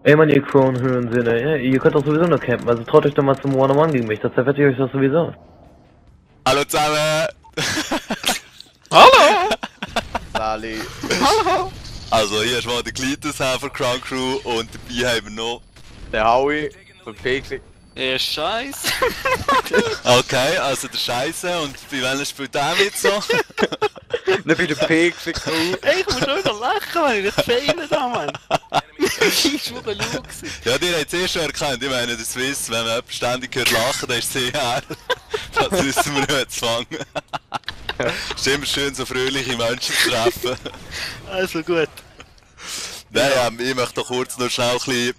Ey Mann, ihr Crown-Höhensöhne, ja, ihr könnt doch sowieso nur campen, also traut euch doch mal zum One-on-One gegen mich, das zerfetzt ihr euch doch sowieso. Hallo zusammen! Hallo! Sali. Hallo! Also hier ist mal der Klitus von Crown Crew und dabei haben wir noch... Der Howie von Pixie. Ja, Scheiße! Okay, also der Scheisse und bei wem spielt der mit so? Nicht bei der Pixie Crew. Ey, ich muss schon wieder lachen, Mann! Ich fehle da, Mann! Ich war ein Lug. Ja, die haben es eh schon erkannt, ich meine, der Swiss, wenn man jemanden ständig hört lachen, dann ist es her. Das müssen wir nicht zwingen. Es ist immer schön, so fröhliche Menschen zu treffen. Also gut. Nein, ich möchte doch kurz noch schnell ein bisschen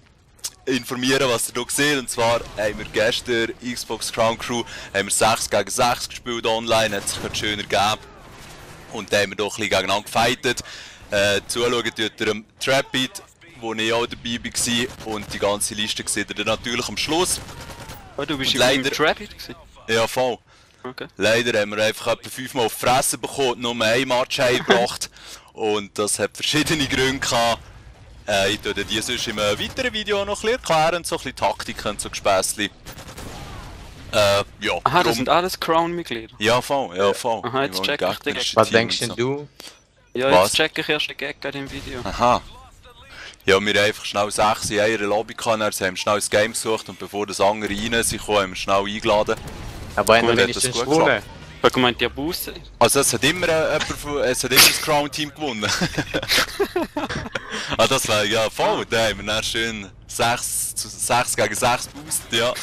informieren, was ihr hier seht. Und zwar haben wir gestern Xbox Crown Crew haben wir 6 gegen 6 gespielt online, hat sich schöner gegeben. Und da haben wir doch ein bisschen gegeneinander gefightet. Zuschauen tut ihr am Trapbeat, wo ich auch dabei war. Und die ganze Liste seht ihr dann natürlich am Schluss. Oh, du bist leider im Trapit gewesen? Ja, voll. Okay. Leider haben wir einfach etwa 5-mal auf die Fresse bekommen, nur ein Match heimgebracht. Und das hat verschiedene Gründe gehabt. Ich werde die sonst in einem weiteren Video noch ein bisschen erklären, so ein bisschen Taktiken, so Gespässli. Ja. Aha, das sind alles Crown-Mitglieder? Ja, voll, ja, voll. Aha, jetzt check ich den. Was denkst denn du? Ja, Was? jetzt check ich erst den Gag in dem Video. Aha. Ja, wir haben einfach schnell 6 in einer Lobby gehabt, dann haben wir schnell das Game gesucht und bevor das andere rein sind, haben wir schnell eingeladen. Aber Und wenn hat du das nicht gut gewonnen. Ich gemeint, die Booster. Also es hat immer es hat immer das Crown-Team gewonnen. Ah, das war ja voll, da haben wir dann schön 6 gegen 6 boostet, ja.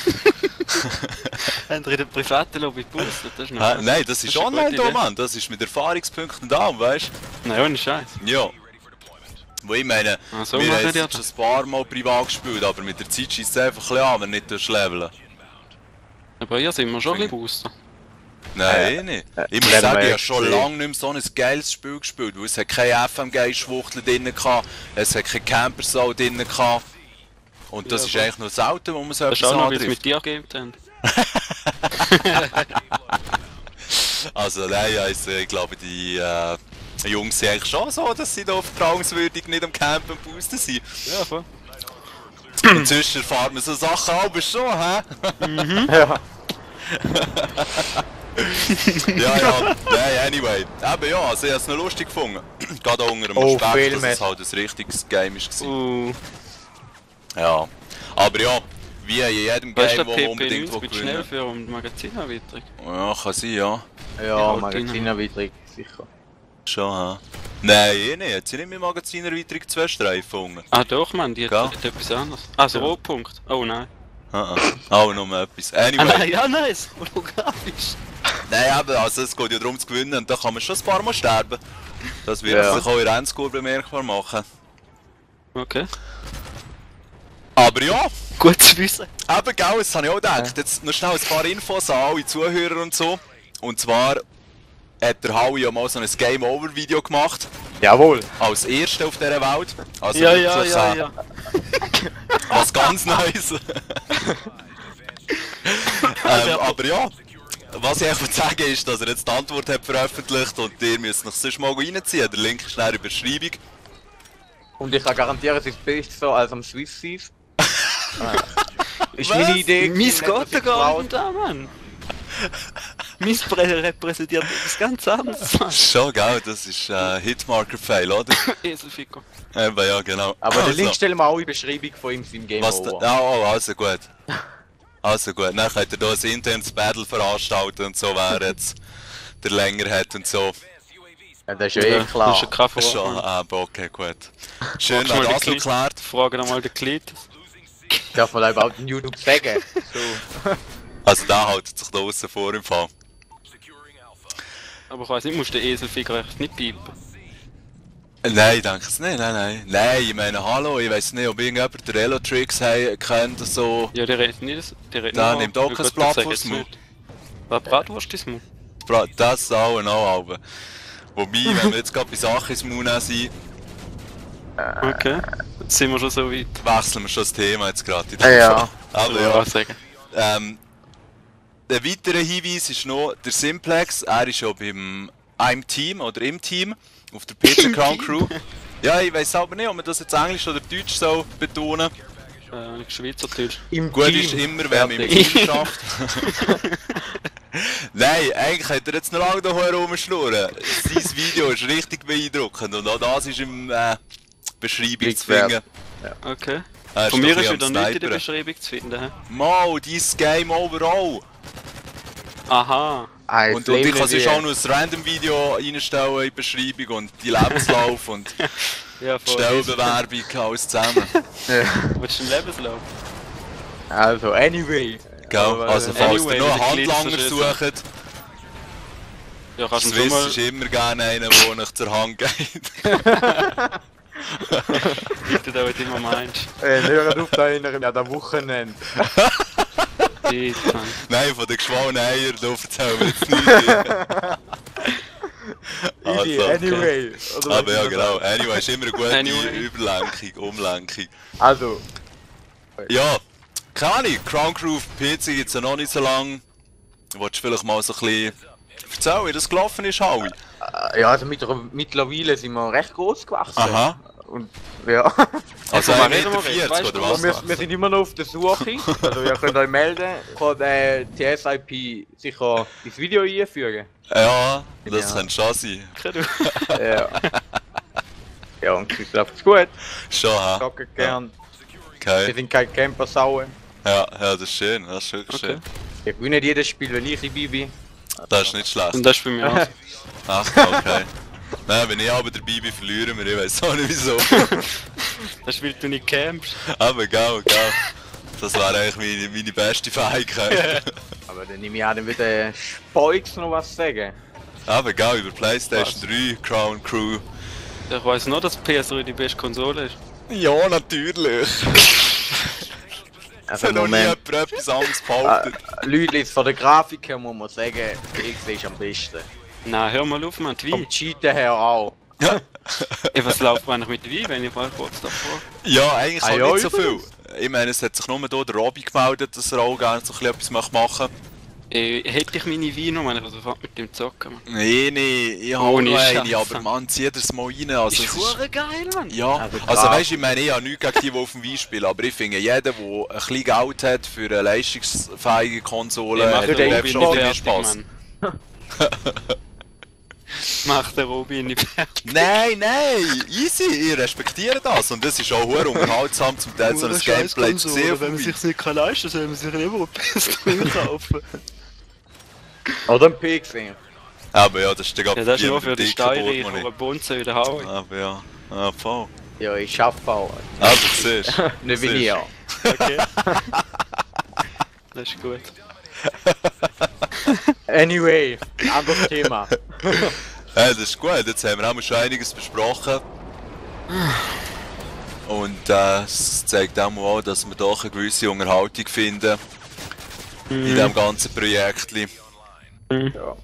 Haben die in der privaten Lobby geboostet? Das ist noch was. Nein, das ist eine online gute da, Idee. Mann. Das ist mit Erfahrungspunkten da, weißt du? Nein, ohne Scheiß. Ja. Wo ich meine, Ah, so wir machen haben die jetzt schon ein paar Mal privat gespielt, aber mit der Zeit schießt es einfach ein bisschen an, wenn nicht leveln. Aber hier sind wir schon ein bisschen Booster. Nein, nicht. Ich muss sagen, ich habe schon lange nicht mehr so ein geiles Spiel gespielt, weil es hat keine FMG-Schwuchtel drin gehabt, es hat keine Campersau drin gehabt. Und das Ja, ist voll. eigentlich noch selten, wo man so Das ist etwas auch noch, wie es antrifft. mit dir gegeben haben. Also nein, also, ich glaube, die Jungs sind eigentlich schon so, dass sie da vertrauenswürdig nicht am Campen und Boosten sind. Ja, voll. Und sonst erfahrt man so Sachen aber schon, hä? Ja. Ja, nein, anyway. Eben ja, also ich habe es noch lustig gefunden. Gerade auch unter dem Oh, Aspekt, Filme. dass es halt ein richtiges Game war. Uh, Ja. Aber ja, wie in jedem weißt Game, du, wo man unbedingt PP90 wird schnell gewinnen. für um die Magazinerweiterung. Ja, kann sein, ja. Ja, halt Magazinerweiterung, sicher. Schon, hä? Nein, eh nicht. Hat sie nicht mit Magazinerweiterung 2 Streifen gefunden? Ah doch, Mann, die Ja. hat etwas anderes. Also Rohpunkt. Oh nein. Auch noch mal etwas. Anyway. nein, ja nice. Holographisch. Nein, eben, also es geht ja darum zu gewinnen und da kann man schon ein paar Mal sterben. Das wird Ja. sich auch in der Endscore bemerkbar machen. Okay. Aber ja, Gut zu wissen. eben genau, das habe ich auch gedacht. Jetzt noch schnell ein paar Infos an alle Zuhörer und so. Und zwar hat der Howie ja mal so ein Game-Over-Video gemacht. Jawohl. Als erster auf dieser Welt. Also Ja, wirklich, ja, ja, ja. was ganz Neues. Aber ja, was ich einfach sagen ist, dass er jetzt die Antwort hat veröffentlicht und ihr müsst noch sonst mal reinziehen. Der Link ist in der Beschreibung. Und ich kann garantieren, es ist besser so als am Swiss Seas. Ist Was? meine Idee. Mein gewesen, Gott, nicht, dass ich gar geklaut- nicht da, Mann. Mein Brille repräsentiert etwas ganz anderes, Mann. Schon, gell? Das ist Hitmarker-Fail, oder? Eselficker. Eben, ja, genau. Aber den Link Also, stellen wir auch in die Beschreibung von ihm im Game was Over. oh, also gut. Also gut, dann könnt ihr hier ein internes Battle veranstalten und so, wer jetzt der länger hat und so. Ja, das ist ja eh klar. Das ist ein Kaffee. Schon, aber okay, gut. Schön, Fragst mal wenn den das so Kli- geklärt. Frage nochmal den Klitus. Darf man überhaupt in YouTube sagen? So. Also der haltet sich da aussen vor im Fall. Aber ich weiss nicht, musst du den Eselficker echt nicht piepen? Nein, ich denke es nicht, nein. Nein, ich meine, hallo, ich weiß nicht, ob irgendjemand der Elo-Tricks kennt, so. Ja, der redet nicht, der redet Der nur- nimmt auch Ja, kein gut, Blatt dann sag vors jetzt Maul. nicht. Was Bratwurst ins Mund? Das auch und auch, aber. Wobei, wenn wir jetzt gerade bei Sachen ins Mund sind, Okay. Jetzt sind wir schon so weit. wechseln wir schon das Thema jetzt gerade. Ja. Aber Ja, ja. sagen. Ein weiterer Hinweis ist noch der Simplex. Er ist ja beim I'm Team oder im Team auf der PC Crown Crew. Ja, ich weiß aber nicht, ob man das jetzt Englisch oder Deutsch so betonen. Schweizerdeutsch. Im Gut Team. ist immer, wenn man im Fertig. Team schafft. Nein, eigentlich hat er jetzt noch lange da herumschnurren. Sein Video ist richtig beeindruckend und auch das ist im Beschreibung zu finden. Okay. Er Von doch mir ein ist bisschen wieder am nichts in der Snipern. Beschreibung zu finden. Hä? Mal, dieses Game overall. Aha. Und ich kann sonst auch noch ein random Video reinstellen in die Beschreibung und die Lebenslauf und Ja, die Stellenbewerbung, alles zusammen. Willst du einen Lebenslauf? Also, anyway. Gell? Also falls ihr Anyway, noch einen der Handlanger Glitzer sucht, Ja, kannst du schon Swiss mal... ist immer gerne einer, der euch zur Hand geht. Bitte, da was immer meinst. Hört auf da erinnern, ja, am Wochenende. Bitte, Mann. Nein, von den geschwollenen Eiern, da erzählen wir jetzt nicht. Easy, Also, anyway. Oder was aber ja ist das? genau, anyway, ist immer eine gute Anyway. Überlenkung, Umlenkung. Also, Ja, keine Ahnung, Crown Crew auf PC gibt es ja noch nicht so lange. Wolltest du vielleicht mal so ein bisschen erzählen, wie das gelaufen ist, Howie? ja, also mittlerweile sind wir recht groß gewachsen. Aha. Und ja. Also Von 1,40 reden wir Meter jetzt? Weißt oder du, was? wir sind immer noch auf der Suche. Also ihr könnt euch melden. Ich kann TSIP sicher ins Video einfügen. Ja, das Ja. könnte schon sein. Du. Ja. Ja, und es läuft gut. Schon, hä? Sagen gern. Wir Okay. sind keine Camper-Sauen. Ja, das ist schön, das ist wirklich Okay. schön. Wir gewinnen jedes Spiel, wenn ich dabei bin. Das ist nicht schlecht. Und das ist bei mir auch. Ach, okay. Nein, wenn ich aber dabei bin, verlieren wir, ich weiß auch nicht wieso. Das ist, weil du nicht campst. Aber geil. Das wäre eigentlich meine beste Fähigkeit. Aber dann nehme ich an, dann würde Spoix noch was sagen. Aber geil, über PlayStation 3, Crown Crew. Ich weiss nur, dass PS3 die beste Konsole ist. Ja, natürlich. Es Also hat noch nie Moment. jemand etwas anderes behauptet. Leute, jetzt von der Grafik her muss man sagen, X ist am besten. Nein, hör mal auf, man, die Vom Wein. Cheaten her auch. Ey, was läuft eigentlich mit der Wein, wenn ich mal kurz davor? Ja, eigentlich Ah, auch ja, nicht so viel. übrigens. Ich meine, es hat sich nur hier der Robby gemeldet, dass er auch gerne so ein bisschen etwas machen möchte. Hätte ich meine Wein noch, wenn ich sofort mit dem zocken, man. Nee, ich habe Ohne noch eine, Scheiße. aber man zieht das mal rein. Also, Ist es ist, hure geil, man. ja, Also also klar. weißt du, ich meine, ich habe nichts gegen die, die auf dem Wein spielen, aber ich finde, jeder, der ein bisschen Geld hat für eine leistungsfähige Konsole, Ich hat mache der den dort Robin schon ein nicht bisschen fertig, Spaß. man. Mach den Robin nicht fertig. Nein, easy, ich respektiere das und es ist auch sehr unterhaltsam, zum Teil so ein Gameplay zu sehen. auf dem Wein. nicht leisten kann, soll man sich lieber ein PS3 kaufen. Oder ein PC. Aber ja, das ist der Ja, das ist Bier nur mit für dem den dicken Steinreich, Portemonnaie. der Bonze in der Haue. Aber ja, ja, voll. Ja, ich schaffe auch. Aber siehst du. Nicht wie siehst ihr. Okay. Das ist gut. Anyway, anderes Thema. Ja, das ist gut, jetzt haben wir auch schon einiges besprochen. Und es zeigt auch mal, dass wir doch eine gewisse Unterhaltung finden in diesem ganzen Projekt. Ja.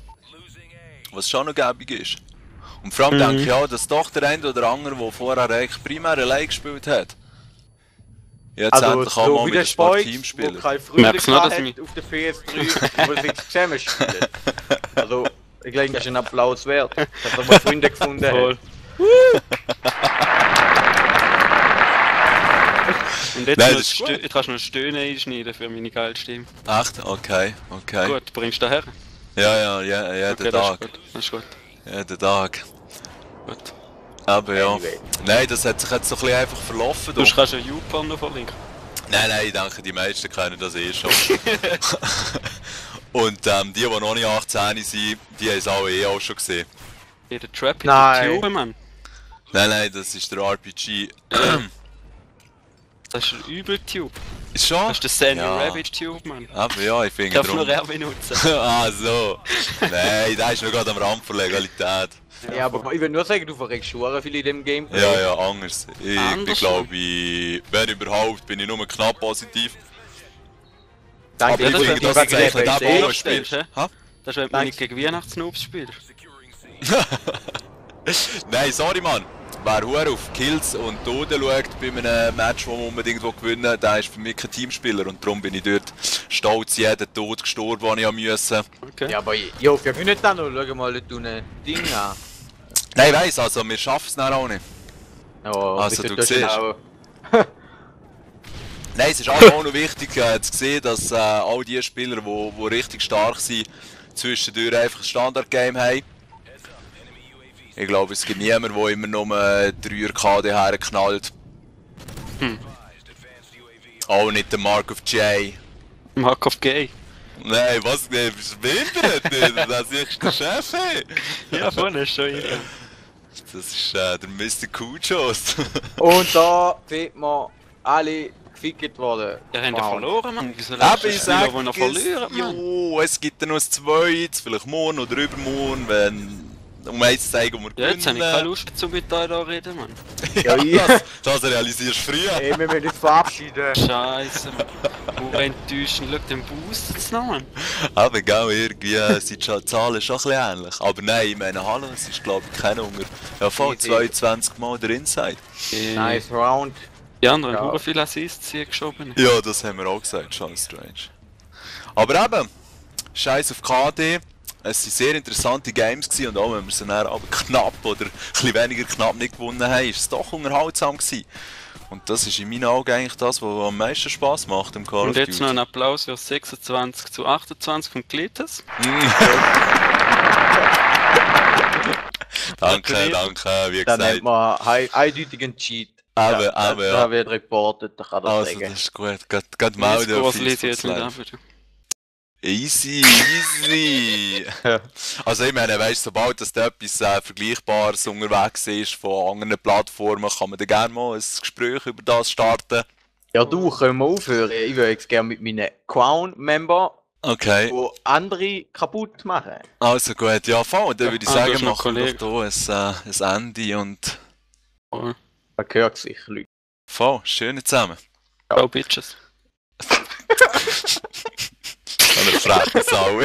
Was schon noch gäbig ist. Und vor allem denke ich auch, dass doch der eine oder andere, der vorher eigentlich primär allein gespielt hat, jetzt endlich auch mal wie mit der ein paar Spoix, Teamspielern. wo keine Freunde Merkst du noch, hat dass ich- auf der PS3, wo sie zusammen spielen. Also, ich glaube, das ist ein Applaus wert, dass er mal Freunde gefunden Voll. hat. Und jetzt, Nein, noch das ist gut. jetzt kannst du noch Stöhne einschneiden für meine geile Stimme. Echt? Okay. Gut, bringst du daher? Ja, jeden Okay, Tag. das ist gut. Jeden Tag. Gut. Aber ja. Anyway. Nein, das hat sich jetzt so ein bisschen einfach verlaufen. Du kannst ja YouPorn noch verlinken. Nein, ich denke, die meisten kennen das eh schon. Und die noch nicht 18 sind, die haben es auch auch schon gesehen. Jeder Trap in Nein. der Tube, Mann. Nein, das ist der RPG. Das ist ein übel Tube. Ist schon? Das ist der Sandy Ja. Rabbit Tube, Mann. Aber ja, ich Ich finde darf drum. nur er benutzen. Ah, so. Nein, der ist noch gerade am Rand von Legalität. Ja, aber ich will nur sagen, du verreckst schon viel in dem Game. Ja, anders. Ich Anders glaube, wenn überhaupt, bin ich nur knapp positiv. Danke, Aber das ich wird finde, das nicht ist eigentlich gegen der PC Bauernspiel. spielst, Ha? Das ist, wenn du nicht gegen Weihnachtsnoobs spielst. Nein, sorry, Mann. Wer hure auf Kills und Toten schaut bei einem Match, wo man unbedingt gewinnen will, der ist für mich kein Teamspieler und darum bin ich dort stolz jeden Tod gestorben, den ich haben musste. Okay. Ja, aber ich hoffe, wir gewinnen dann noch. Schau mal, du ein Ding an. Nein, ich weiss, also wir schaffen es dann auch nicht. Ja, Also, bitte du tust siehst. auch- Nein, Nein, es ist auch noch wichtig zu sehen, dass all die Spieler, die richtig stark sind, zwischendurch einfach ein Standard-Game haben. Ich glaube, es gibt niemanden, der immer nur 3er KD herknallt. Auch nicht der Mark of J. Mark of Gay. Nein, was? Bist du behindert? Das ist der Chef, hey. Ja, vorne ist schon irgendwann. Das ist der Mr. Kuchos. Und da sieht man alle gefickt worden. Ja, haben ja verloren, Mann. Wieso Aber lässt du ich das Spiel, sag, wo noch verlieren, Mann? jo, es gibt ja noch ein zweites, vielleicht morgen oder übermorgen, wenn... Um eins zu zeigen, wo wir Ja, jetzt habe ich keine Lust, zu mit euch da reden, Mann. Ja, ja. Das realisierst du früher. Ey, wir müssen uns verabschieden. Scheiße, Mann. Nur enttäuschend. Schau den Boost jetzt noch, Mann. Aber genau, irgendwie sind die Zahlen schon ein bisschen ähnlich. Aber nein, ich meine, hallo, es ist glaube ich kein Hunger. Ja, voll 22 Mal der Inside. Nice round. Die anderen Ja. haben viele Assists hier geschoben. Ja, das haben wir auch gesagt, schon strange. Aber eben, scheiß auf KD. Es waren sehr interessante Games gewesen, und auch wenn wir sie dann aber knapp oder ein bisschen weniger knapp nicht gewonnen haben, war es doch unterhaltsam gewesen. Und das ist in meinen Augen eigentlich das, was am meisten Spaß macht im Call of Und Duty. jetzt noch ein Applaus für 26:28 von Kletes. Danke, wie Da gesagt. nennt man eindeutigen Cheat. Aber, Da ja. wird reportet, da kann das Also, sagen. das ist gut. Geht melden auf Das lese ich jetzt nicht Facebook ab. Live. Easy, easy. Ja. Also ich meine, weißt, sobald das da etwas Vergleichbares unterwegs ist von anderen Plattformen, kann man da gerne mal ein Gespräch über das starten. Ja, du, können wir aufhören? Ich würde jetzt gerne mit meinen Crown-Member Okay, wo andere kaputt machen. also gut, ja voll, dann würde ich Ah, du sagen, hast noch machen wir Kollegen. doch hier ein Ende und Oh, Man hört sich, Leute. voll, schön zusammen. Ciao, Bitches. Eine freche Sau.